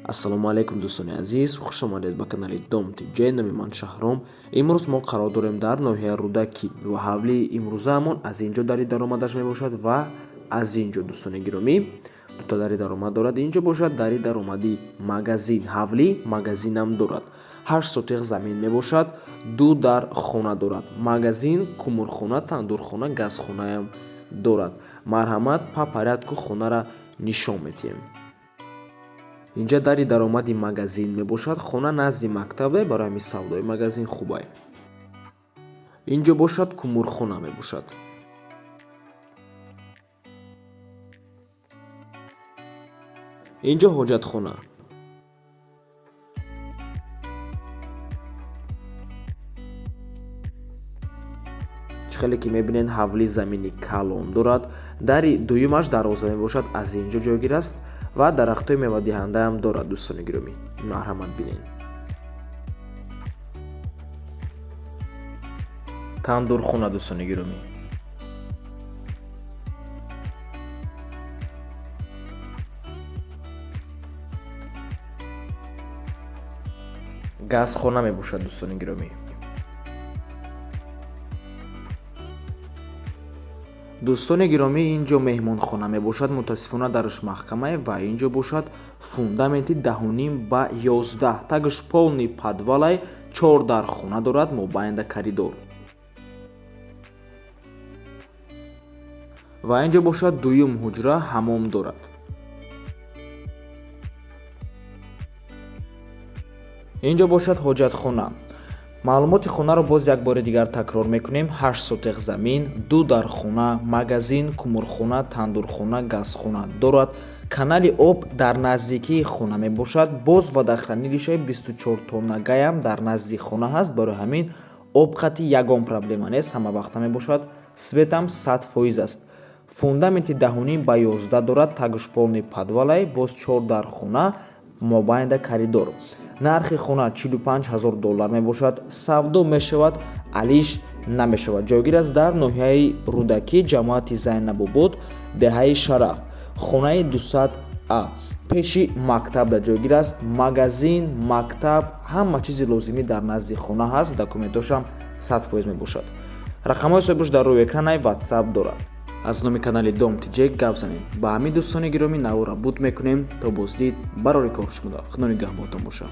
Ассалому алайкум, дӯстони азиз, хуш омадед ба канали Дом ТЖ. Номи ман Шаҳром. Имрӯз мо қарор дорем дар ноҳияи Рӯдакӣ ва ҳавлии имрӯзаамон аз ин ҷо дари даромадаш мебошад ва аз ин ҷо, дӯстони гиромӣ, дута дари даромад дорад. Ин ҷо бошад дари даромади магазин. Ҳавлӣ магазинам дорад. 8 сотих замин мебошад, ду дар хона дорад, магазин, кумурхона, тандурхона, газхонаам дорад. Марҳамат, по порядку хонара нишон медиҳем. Инҷа дари даромади магазин мебошад. Хона назди мактабе, барои ҳамин савдои магазин хубай. Инҷо бошад кумурхона мебошад. Инҷо ҳоҷатхона. Чӣ хеле ки мебинед, ҳавлӣ замини калон дорад. Дари дуюмаш дарвоза мебошад, аз ин ҷо ҷойгир аст ва дарахтҳои мевадиҳандаам дорад. Дӯстони гиромӣ, марҳамат, бинед. Тандурхона, дӯстони гиромӣ. Газхона мебошад, дӯстони гиромӣ. Дӯстони гиромӣ, ин ҷо меҳмонхона мебошад. Мутаассифона, дараш маҳкамае. Ва ин ҷо бошад фундаменти 10,5 ба 11, тагаш полный подвалай, чор дар хона дорад, мобайнда коридор. Ва ин ҷо бошад дуюм ҳуҷра, ҳамом дорад. Ин ҷо бошад ҳоҷатхона. Маълумоти хонаро боз як бори дигар такрор мекунем: 8 сотих замин, ду дар хона, магазин, кумурхона, тандурхона, газхона дорад. Канали об дар наздикии хона мебошад. Боз водохранилищаи 24 тоннагаям дар назди хона ҳаст. Барои ҳамин об қати ягон проблема нест, ҳама вақта мебошад. Светам 100% аст. Фундаменти 10,5 ба 11 дорад, тагаш полный подвалай, боз чор дар хона, мобайнда коридор. Нархи хона 45 ҳазор доллар мебошад. Савдо мешавад, алиш намешавад. Ҷойгир аст дар ноҳияи Рӯдакӣ, ҷамоати Зайнабобод, деҳаи Шараф, хонаи 200 а, пеши мактабда ҷойгир аст. Магазин, мактаб, ҳама чизи лозимӣ дар назди хона ҳаст. Документошам 100% мебошад. Рақамҳои соҳибаш дар рӯи экранай, Ватсап дорад. Аз номи канали Дом ТЖ гап занед. Ба ҳамин, дӯстони гиромӣ, навора буд мекунем. То боздид, барори кор шумода. Худо нигаҳботон бошад.